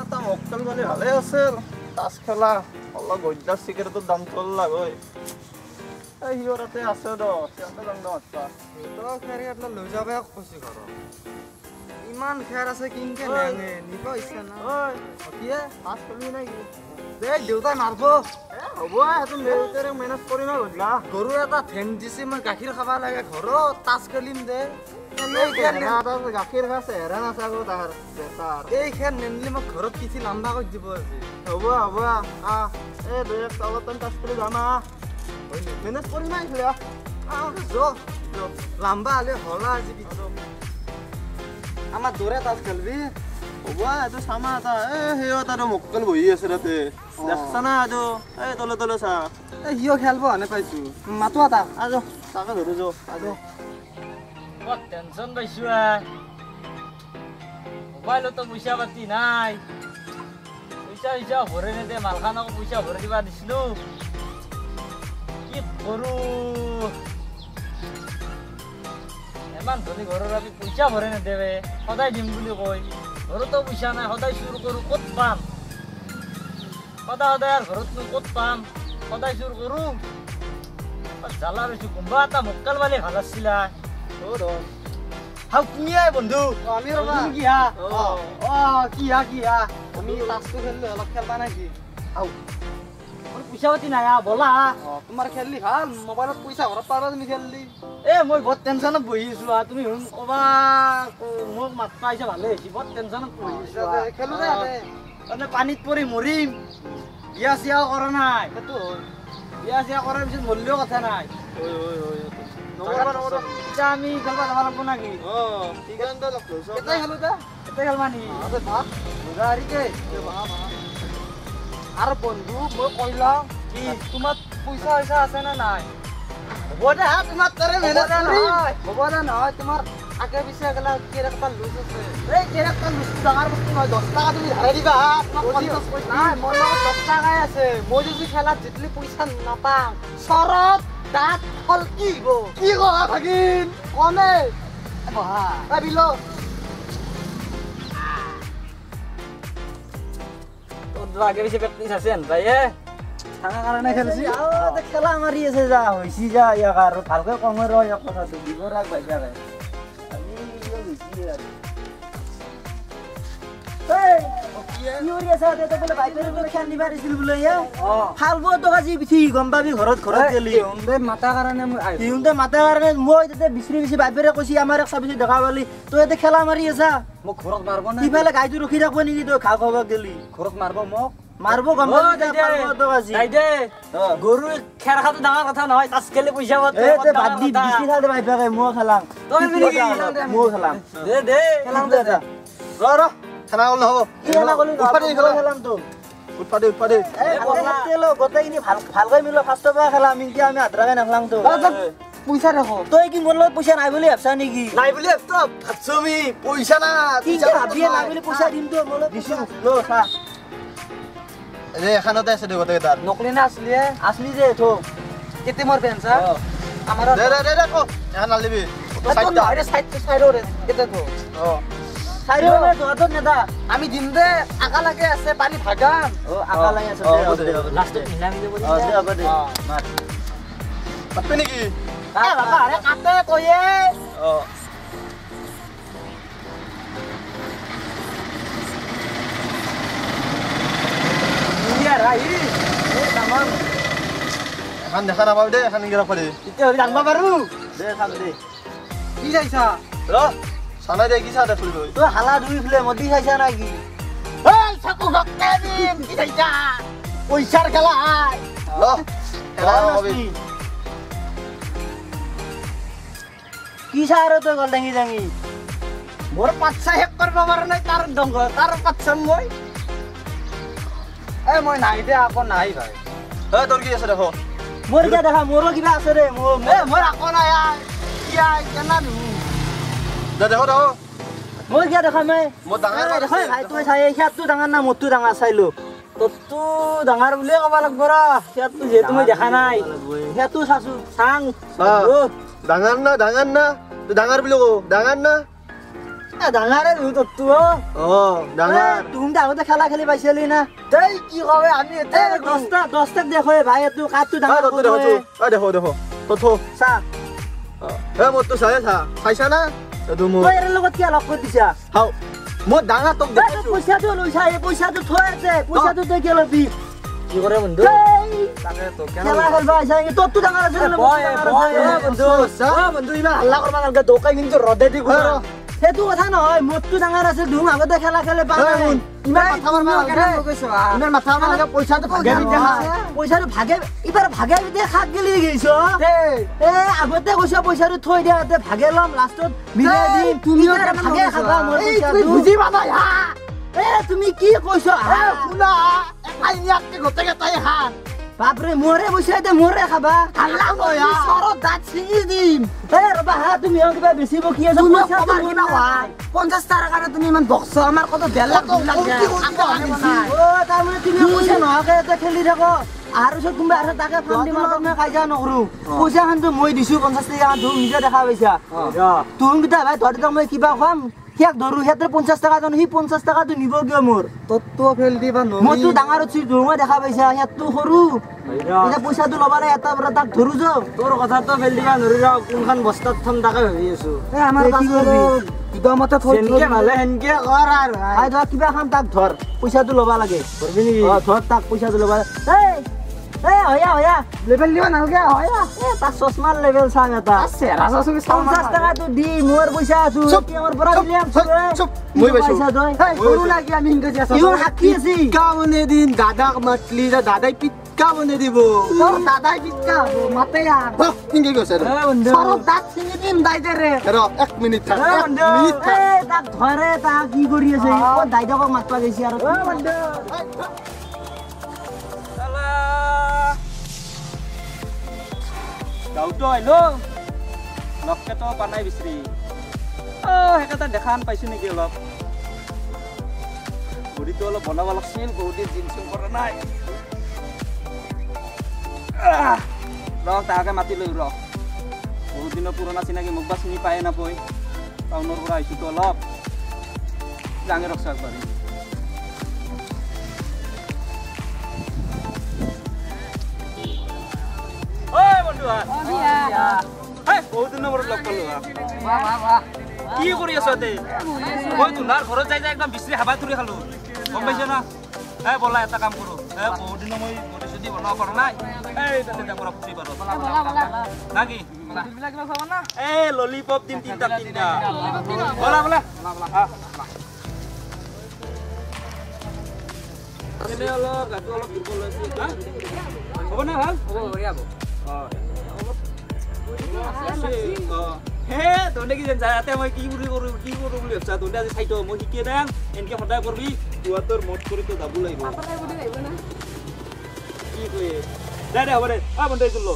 এটা মক্কেল পালি ভালে আছিল তাস খেলা অলপ গদ্যা চিগাৰেটৰ দাম চল্লাক ঐ। এই সিহঁত তাতে আছে দ সিহঁতে যাম দ মাতবা। তই খেৰ কেইটা লৈ যাবে কৈছি ঘৰত। ইমান খেৰ আছে কিনকে নেনে নিব ইচ্ছা না। ঐ কিয়ে তাস খেলবি নেকি? দে দেউতাই মাৰব। এ হ'ব সেইটো দেউতাৰে মেনেজ কৰিম গধূলা। গৰু এটা ঠেং দিছে মই গাখীৰ খাব লাগে ঘৰত তাস খেলিম দে। গাখীৰ খাইছে হেৰা নাচাব তাৰ বেটাৰ। এই খেৰ নেনিলে মোক ঘৰত পিঠি লাম্বা কৰি দিব আজি। হ'ব হ'ব আহ এই দুই এক অলপ টাইম তাস খেলি যাম আহ মেনেজ কৰিম আহিছিলে আহ য লাম্বা হ'লে হলা আজি পিঠি। আমাৰ দৌৰে তাস খেলবি। হ'ব এইটো চামা এটা এই সিহঁত আৰু মক্কেল বহি আছে তাতে দেখছা না এইটো এই তলে তলে চা। এই সিও খেলব হানে পাইছো মাতো এটা আজ তাকে ধৰো য আজ। বৰ টেনচন পাইছো মোবাইলতো পইচা পাতি নাই পইচা চইচা ভৰে নেদে মালখানক পইচা ভৰি দিবা দিছিলো কি কৰো ইমান ধনী ঘৰৰ আমি পইচা ভৰে নেদেৱে সদায় দিম বুলি কয় ঘৰতো পইচা নাই সদায় চুৰ কৰোঁ ক'ত পাম সদায় সদায় আৰু ঘৰতনো ক'ত পাম সদায় চুৰ কৰোঁ জ্বালা পাইছো কোনোবা এটা মক্কেল পালে ভাল আছিলা। হাও কুমিয়াই বন্ধু আমি ৰবা কি হা অ কি হা কি হা আমি তাসটো খেললো অলপ খেলবা নাকি? হাও মোৰ পইচা পাতি নাই বলা। অ তোমাৰ খেললি ভাল মোবাইলত পইচা ঘৰত পাবা তুমি খেললি। এ মই বৰ টেনচনত বহি আছো হা তুমি হুন ক'বা মোক মাতবা আহিছা ভালে হৈছে বৰ টেনচনত বহি আছো খেলো দে মানে পানীত পৰি মৰিম বিয়া চিয়াও কৰা নাই সেইটো হয় বিয়া চিয়া কৰাৰ পিছত মৰিলেও কথা নাই। এতিয়া আমি খেলবা যাব লাগব নাকি? আৰু বন্ধু মই কৈ লওঁ কি তোমাৰ পইচা চইচা আছে নে নাই? হ'ব দে হা তোমাৰ তাৰে মেনেজ কৰিম। হ'ব দে নহয় তোমাৰ আগে পিছে এগিলা কেৰেক্টাৰ লুজ আছে। এই কেৰেক্টাৰ লুজটো ডাঙৰ বস্তু নহয় 10 টকা তুমি ধাৰে দিবা হা তোমাক 50 পইচা নাই মোৰ লগত 10 টকাই আছে। মই যদি খেলাত জিতলি পইচা নাপাম চৰত দাঁত ফল কি হ'ব? কি কোৱা ভাগিন কমে বহা বিলো তোৰ আগে পিছে প্ৰেক্টিচ আছে হেন ভাই এ থাকা কাৰণে খেলছি। খেলা মাৰি আছে যা হৈছি যা ইয়াক আৰু ভালকৈ কমে ৰ ইয়াক কথাটো দিব ৰাখ ভাই যাক খেলা মাৰি আছা মোক ঘৰত মাৰব না ইফালে গাইটো ৰখি থাকব নেকি তই ঘাঁহ খাব গেলি ঘৰত মাৰব মোক মাৰব গম পাবি গৰু খেৰ খাটো ডাঙৰ কথা নহয় তাচ খেলি পইচা বাদ দি বিচি খাল দে মই খেলাম মই খেলাম দে দে খেলাম দে ৰ ৰ খেলা গ'ল নহ'ব খেলাম তো উঠবা দে উঠবা দে গোটেইখিনি ভালকৈ মিলো ফাৰ্ষ্টৰ পৰা খেলাম এতিয়া আমি আধৰাকে নাখেলাম তো পইচা দেখো তই কি মোৰ লগত পইচা নাই বুলি ভাবছা নেকি? নাই বুলি ভাবছো আমি পইচা নাই কি ভাবিয়ে নাই বুলি পইচা দিম তো মোৰ দিছো ল চা এ এখানতে আছে দে গোটেইকেইটাৰ নকলি না আছলি আছলি যে থো কেতে মোৰ পেন চা আমাৰ দে দে দে কো এখন নালিবি তো সাইডটা আৰে সাইড সাইডৰে কেতে থো অ সাইডৰে তোহাতত নেদা আমি দিম দে আগা লাগে আছে পানী ভাগাম অ আগা লাগে আছে দে লাষ্টত মিলা মিলি কৰি অ দে হ'ব দে মাৰ পাতবে নেকি? এ বাবা আৰে কাটে কয়ে অ এখন দেখা নাপাবি দে এখন ইংগে ৰাখবা দে তেতিয়াহ'লে জানিব পাৰো দে চাম দে কি চাইছা ৰ চানাই দে কি চা দেখলি তই তই হালা ধুই ফেলে মদি চাইছা নাকি? এই চকু ঘটকে দিম কি চাইছা পইচাৰ খেলা ল খেলা নকবি কি চা আৰু তই গল দাঙি দাঙি মোৰ পাতচা শেষ কৰিব পৰা নাই তাৰ দংগ তাৰ পাতচা মই এ মই নাই দে আকৌ নাই ভাই এ তোৰ কি আছে দেখো মোৰ কিয় দেখা মোৰো কিবা আছে দে মোৰ আকৌ নাই কিয়া কেনা দে দেখো দেখো মই কিয় দেখা মই মোৰ ডাঙৰ দেখো ভাই তই চাই সিয়াতটো ডাঙৰ না মোৰটো ডাঙৰ চাই লো তোৰটো ডাঙৰ বুলিয়ে ক'ব লাগব ৰ সিয়াতটো যিহেতু মই দেখা নাই সিয়াতটো চাচো চাং ডাঙৰ না ডাঙৰ না তই ডাঙৰ বুলি কও ডাঙৰ না ডাঙাৰে তোৰটো অ ডাঙৰ তুমি আগতে খেলা খেলি পাইছিলি না তই কি কবে আমি দহটা দহটাক দেখো ভাই এইটো কাঠটো ডাঙৰ দেখো দেখো তথো চা এ মোৰটো চাই চা চাইছা না তই ইয়াৰ লগত কিয় লগ কৰি দিছা হাও মই ডাঙৰ তোক দেখিছো পইচাটো লৈছা এই পইচাটো থৈ আছে পইচাটো তই কিয় ল'বি কি কৰে বন্ধু খেলা খেলবা আহিছা তোৰটো ডাঙৰ আছে বন্ধু বন্ধু ইমান হাল্লা কৰবা নালগে দোকান কিন্তু ৰদে দি সেইটো কথা নহয় মোৰটো ডাঙৰ আছে ধুম আগতে খেলা খেলে ইমান মাথা মাৰ পইচাটো ভাগে পইচাটো ভাগে এইবাৰ ভাগে শাক গেলি গৈছ এ আগতে কৈছ পইচাটো থৈ দিয়া ভাগে ল'ম লাষ্টত মিলাই দিম তুমি ভাগে খাবা মোৰ বুজি পাবা এ তুমি কি কৈছ শুনা গোটেইকেইটাই খা বাপৰে মোৰে পইচা এতিয়া মোৰে খাবা দাঁত ছিঙি দিম এ ৰবা হা তুমি কিবা বেছি বকি আছা 50 টকাৰ কাৰণে তুমি ইমান বকছ আমাৰ কত 1.5 লাখ অ তাৰমানে তুমি পইচা নোহোৱাকে এটা খেলি থাক আৰু পিছত কোনোবা আছে তাকে ফান দিম আৰু মই কাজিয়া নকৰো পইচাখনতো মই দিছো 50 টকা ধুম নিজে দেখা পাইছা তুমকেইটা ভাই ধৰি তাক মই কিবা খুৱাম সিয়াক ধৰো সিয়াতে 50 টকা জানো সি 50 টকাটো নিব কিয় মোৰ তত্ত্ব ফেল দিবা নৰি মইতো ডাঙৰ উঠছি ধৰো দেখা পাইছা সিয়াতটো সৰু এতিয়া পইচাটো ল'বা লাগে এটা পৰা তাক ধৰো যাওঁ তোৰ কথাটো ফেল দিবা নৰি ৰ কোনখন বস্তাত থম তাকে ভাবি আছো এ আমাৰ গুদামতে থৈ যেনকে ভালে সেনকে কৰ আৰু আই ধৰ কিবা খাম তাক ধৰ পইচাটো ল'বা লাগে ধৰবি নেকি অ ধৰ তাক পইচাটো ল'বা এই এ হয়া হয়া লেভেল দিবা নালগে হয়া এ তাক চশমাৰ লেভেল চাং এটা চেৰা চশমা 50 টকাটো দি মোৰ পইচা আছো এটিএমৰ পৰা দিলাম চুপ মই পাইছো সৰু লাগি আমি হিংকে আছো ইও সাক্ষী আছে কামনে দিন দাদাক মাতলি দাদাই পিটকা বনে দিব তোৰ দাদাই পিটকা হ'ব মাতে আৰ হিংকে গৈছে সৰক দাঁত ছিঙি দিম দাইদেৰে ৰ 1 মিনিট থাক 1 মিনিট থাক এ তাক ধৰে তাক কি কৰি আছে ও দাইদেকক মাতবা গৈছে আৰু ও বন্ধু গাঁৱতো আহিলো লগকেতো পানাই বিচাৰি অ সেইকেইটা দেখান পাইছো নেকি অলপ বডিটো অলপ বনাব লাগছিল বহুত দিন জিম চিম কৰা নাই ৰ তাহাকে মাতি লৈ ৰ বহুত দিনৰ পুৰণা চিনাকি মোক বা চিনি পায়ে নাপায় টাউনৰ পৰা আহিছোতো অলপ জাঙে ৰখছো একবাৰ বহুত দিনৰ মূৰত লগ পালো কি কৰি আছ মই তোমাৰ ঘৰত যাই যাই একদম বিশ্ৰী হাবাথুৰি খালো গম পাইছ না এ ব'লা এটা কাম কৰো এ বহুত দিনৰ মই বডি চডি বনাব পৰা নাই এই তাতে যাম ৰ পুখুৰী পাৰত না কি এই ললিপপ দিম তিনিটা তিনিটা ব'লা ব'লা এনে অলপ গাটো অলপ দুৰ্বল হৈছে হ'ব না ভাল হ'ব বঢ়িয়া হ'ব হে তহঁতে কি যেন যাতে মই কি বুলি কৰোঁ কি কৰোঁ বুলি ভাবছা তহঁতে আজি চাই থ মই শিকি দেম এনেকে সদায় কৰবি তোৰ মত কৰি তই যাব লাগিব কি কয় দে দে হ'ব দে অ বন্ধু এইটো ল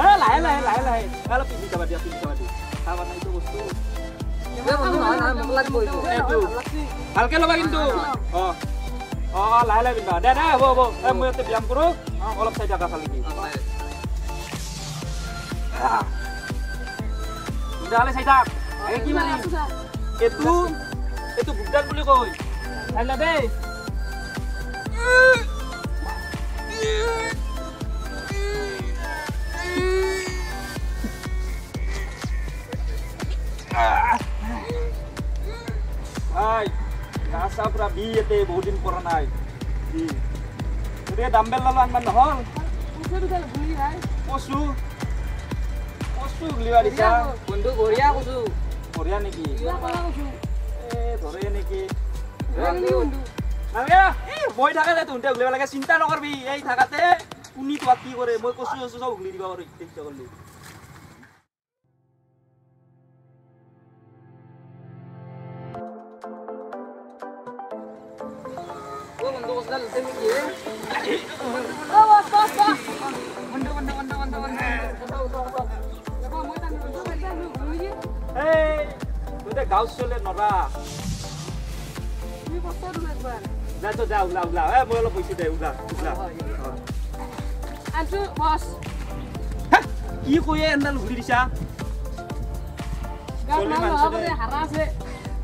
এ লাহে লাহে লাহে লাহে অলপ পিন্ধি যাবা দিয়া পিন্ধি যাবা দিয়া খাবা নাই এইটো বস্তু ভালকে ল'বা কিন্তু অ অ লাহে লাহে পিন্ধা দে দে হ'ব হ'ব মই ইয়াতে ব্যায়াম কৰোঁ অলপ চাই থাকা খালি কি তেতিয়াহ'লে চাই থাক কি মাৰিম এইটো এইটো বুকদান বুলি কয় চাইলা দেই গা চা পুৰা বি ইয়াতে বহুত দিন কৰা নাই গতিকে দাম্বেল ললো আনবাৰ নহ'ল কচু কচু উলিওৱা দিছা বন্ধু বঢ়িয়া কচু বঢ়িয়া নেকি এ ধৰে নেকি নালাগে এই বৈ থাকে তহঁতে উলিয়াব লাগে চিন্তা নকৰবি এই থাকাতে কোনি তোমাক কি কৰে মই কচু চচু চব উগলি দিব পাৰোঁ ইচ্ছা কৰিলে গাঁও চলে নৰা যা তই যা ওলা ওলা এ মই অলপ পইচা দে ওলা ওলা কি কৈয়ে এনডাল ঘূৰি দিছা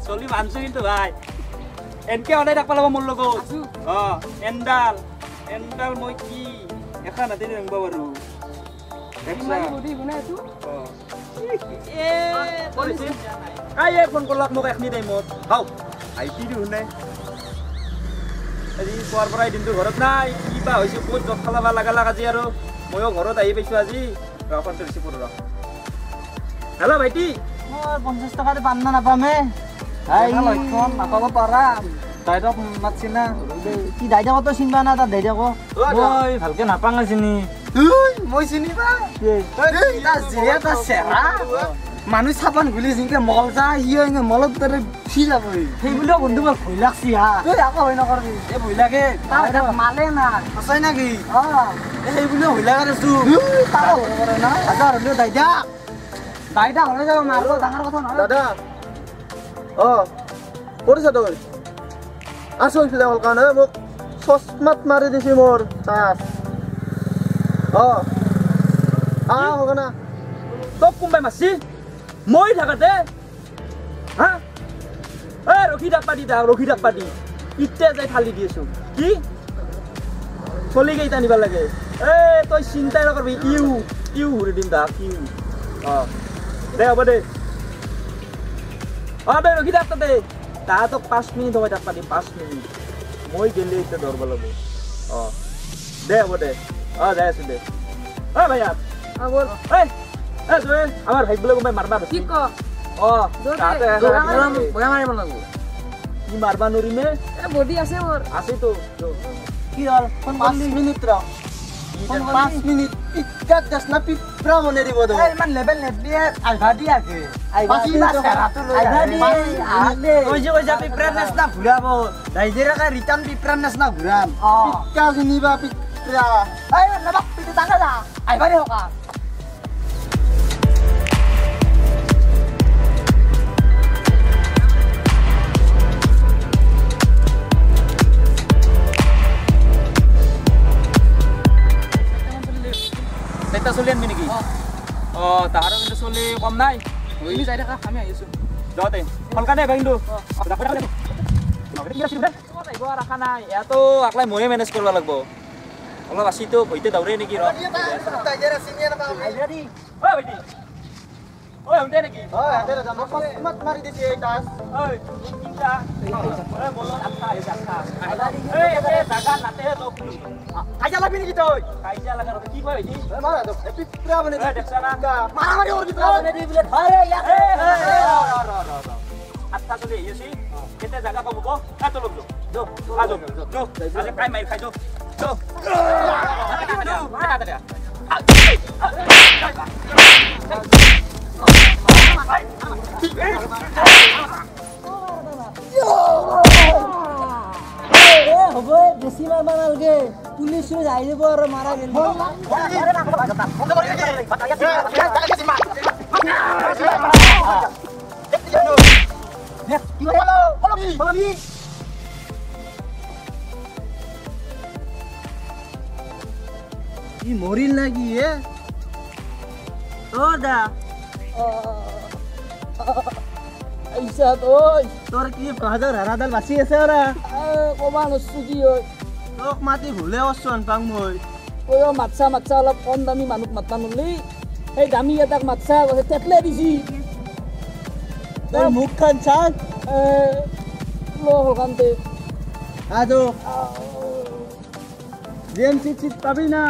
চলি মানছো কিন্তু ভাই এনকে সদায় থাকবা লাগিব মোৰ লগত। অঁ এনডাল এনডাল মই কি এখন হাতে ৰংব পাৰো। ফোন কৰলাক মোক এখিনি টাইমত হাও ভাইটি দেখোন আজি পুৱাৰ পৰাই দিনটো ঘৰত নাই, কি বা হৈছে ক'ত জব খেলাব লাগালাক আজি আৰু ময়ো ঘৰত আহি পাইছোঁ আজি। ৰ ফোনটো ৰিচিভ কৰোঁ ৰ। হেল্ল' ভাইটি, মই 50 টকাটো পাম না নাপামে? লক্ষণ নাপাব পাৰা, দাইদক মাতছি না। কি দাইদাকতো চিনিবা না? তাত দাইদাকো মই ভালকে নাপাঙে চিনি। মই চিনি পাওঁ, মানুহ চাপান ঘুলি জিংকে মল যা সি মলত তাৰে ফি যাব। সেই বুলিও বন্ধু মোৰ ভয় লাগছি হা। তই আকৌ ভয় নকৰবি, এই ভয় লাগে মালে না সঁচাই নাকি? সেই বুলিও ভয় লাগা দেছো। তাৰো ভয় কৰে না হাজাৰ হ'লেও দাইদা দাইদা হ'লে যাব মাৰিব, ডাঙৰ কথা নহয়। দাদা অ কৰিছ তই আছো এইফালে হ'ল কাৰণে মোক চশমাত মাৰি দিছে মোৰ তাত। অ আহ হ'ব না তোক কোনোবাই মাৰছি মই থাকাতে? হা এ ৰখি থাকবা দি, তাক ৰখি থাকবা দি, ইতে যাই ফালি দি আছো। কি চলি কেইটা আনিব লাগে? এ তই চিন্তাই নকৰবি, ইউ ইউ ঘূৰি দিম তাক ইউ। অ দে হ'ব দে। অ দে ৰখি থাক তাতে, তাহাঁতক 5 মিনিট সময় থাকবা দিম, 5 মিনিট। মই গেলে এতিয়া ধৰব লাগিব। অ দে হ'ব দে। অ যাই আছো দে। অ ভাইয়া এই এ জয় আমাৰ ভাইক বোলে কোনোবাই মাৰবা ধৰছি। কি ক? অ বয়া মাৰিব লাগিব। কি মাৰবা নৰিমে? এ বডি আছে মোৰ। আছেতো। কি হ'ল? ফোন 5 মিনিট ৰ, 5 মিনিট পিকাত দেছ না পিপ্ৰা মনে দিব তো। ইমান লেবেল নেদিয়ে, আইভা দি আগে আইভা দি আগে তই যে কৈছা পিপ্ৰাৰ নিচিনা ঘূৰাব, ৰাইজেৰাকে ৰিটাৰ্ণ পিপ্ৰাৰ নিচিনা ঘূৰাম। পিকা চিনিবা পিপ্ৰা? এই নাবাক পিটি তাকে যা, আইভা দি হকা। চাৰিটা চলি আনবি নেকি? অ তাহাৰো কিন্তু চলি কম নাই। তুমি যাই থাকা, আমি আহি আছো। যাওঁতে সোনকালে আহিবা কিন্তু। আহিব ৰখা নাই, ইয়াতো আকলাই ময়ে মেনেজ কৰিব লাগিব। অলপ আছিতো ভৈতে দৌৰে নেকি? ৰ ভাইটি ঐ শুনতে নেকি? হ'ব বেছি মাৰবা নালগে, পুলিচ আহি যাব আৰু মাৰা গেল। ই মৰিল নাকি? হে অ দা তোৰ কি বাহাদুৰ হাৰাডাল বাচি আছে আৰু কবা নচো কি হয়। তোক মাতি ভুলে কৰছো পাং মই। ঐ মাতছা মাতছা অলপ কম দামী মানুহক মাতবা নলি, সেই দামী এটাক মাতছা তেতলে দিছি। তোৰ মুখখন চাল ল সলকান্তে আজো জিএমচি চিট পাবি না।